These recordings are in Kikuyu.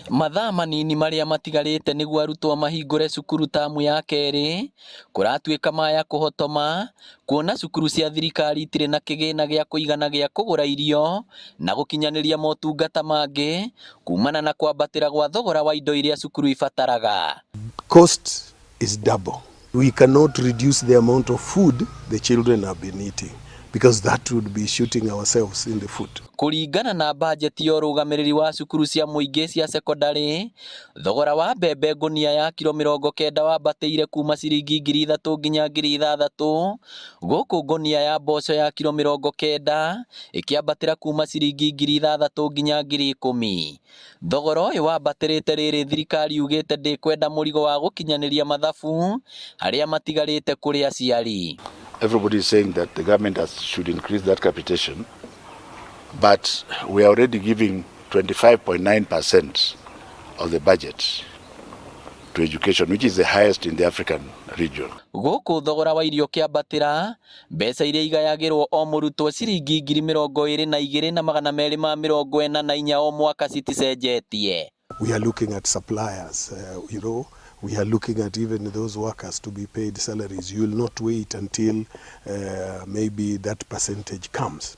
Mathaa manini marĩa matigarĩte nĩguo arutwo mahingũre cukuru tamu ya kerĩ, kũratuĩka maya kũhotoma, kuona cukuru cia thirikari itirĩ na kĩgĩna gĩa kũigana gĩa kũgũra irio na gũkinyanĩria motungata mangĩ kumana na kwambatĩra gwa thogora wa indo iria cukuru ibataraga. Cost is double. We cannot reduce the amount of food the children have been eating because that would be shooting ourselves in the foot. Kũringana na bajeti ya ũrũgamĩrĩri wa cukuru cia mũingĩ cia cekondarĩ, thogora wa mbembe ngũnia ya kiro 90 wambatĩire kuma ciringi 3000 nginya 6000, gũkũ ngũnia ya mboco ya kiro 90 ĩkĩambatĩra kuma ciringi 6000 nginya 10,000. Thogora ũyũ wambatĩrĩte rĩrĩ thirikari yugĩte ndĩkwenda mũrigo wa gũkinyanĩria mathabu arĩa matigarĩte kũrĩ aciari. Everybody is saying that the government should increase that capitation, but we are already giving 25.9% of the budget to education, which is the highest in the African region. Gũkũ thogora wa irio ũkĩambatĩra, mbeca iria igayagĩrwo o mũrutwo ciringi 22,244 o mwaka citicenjetie. We are looking at suppliers, we are looking at even those workers to be paid salaries. You will not wait until maybe that percentage comes.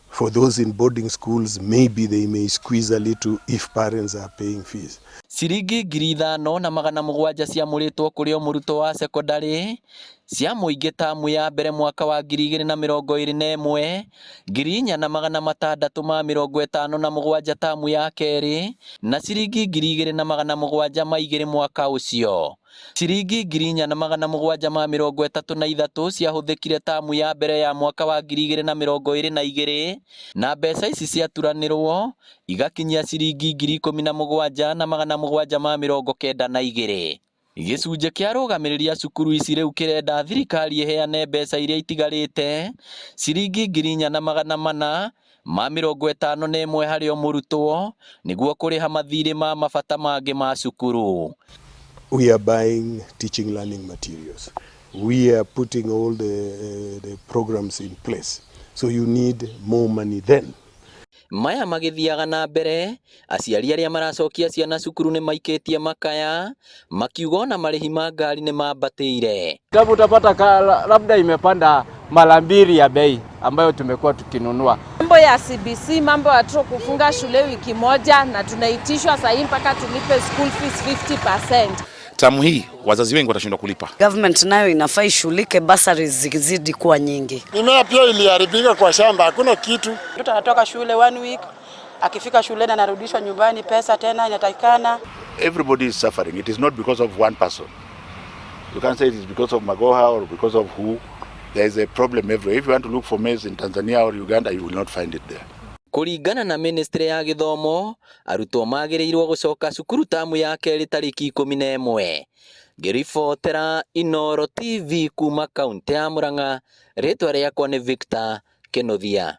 For those in boarding schools, maybe they may squeeze a little if parents are paying fees. Ciringi 5700 ciamũrĩtwo kũrĩ o mũrutwo wa cekondarĩ cia mũingĩ tamu ya mbere mwaka wa 2021, 4657 tamu ya kerĩ na ciringi 2702 mwaka ũcio. Ciringi 4733 ciahũthĩkire tamu ya mbere ya mwaka wa 2022 na mbeca ici ciaturanĩrwo igakinyia ciringi 17,792. Gĩcunjĩ kĩa arũgamĩrĩri a cukuru ici rĩu kĩrenda thirikari ĩheane mbeca iria itigarĩte ciringi 4451 harĩ o mũrutwo nĩguo kũrĩha mathirĩ ma mabata mangĩ ma cukuru. We are buying teaching learning materials. We are putting all the programs in place. So you need more money then. Maya magĩthiaga na mbere, aciari arĩa maracokia ciana cukuru nĩ maikĩtie makaya makiuga ona marĩhi ma ngari nĩ mambatĩire. Kitabu utapata labda imepanda mara mbili ya bei ambayo tumekuwa tukinunua. Mambo ya CBC, mambo ya watoto kufunga shule wiki moja na tunaitishwa sahii mpaka tulipe school fees 50%. Tamu hii wazazi wengi watashindwa kulipa. Government nayo inafaa ishughulike, bursaries zikizidi kuwa nyingi. Mimea pia iliharibika kwa shamba, hakuna kitu. Mtoto anatoka shule one week, akifika shuleni anarudishwa nyumbani, pesa tena inatakikana. Everybody is suffering. It is not because of one person. You can't say it is because of Magoha or because of who. There is a problem everywhere. If you want to look for maize in Tanzania or Uganda, you will not find it there. Kũringana na ministry ya gĩthomo, arutwo magĩrĩirwo gũcoka cukuru tamu ya kerĩ tarĩki 11. Ngĩribotera Inooro TV kuma kaũntĩ ya Murang'a, rĩtwa rĩakwa nĩ Victor Kĩnuthia.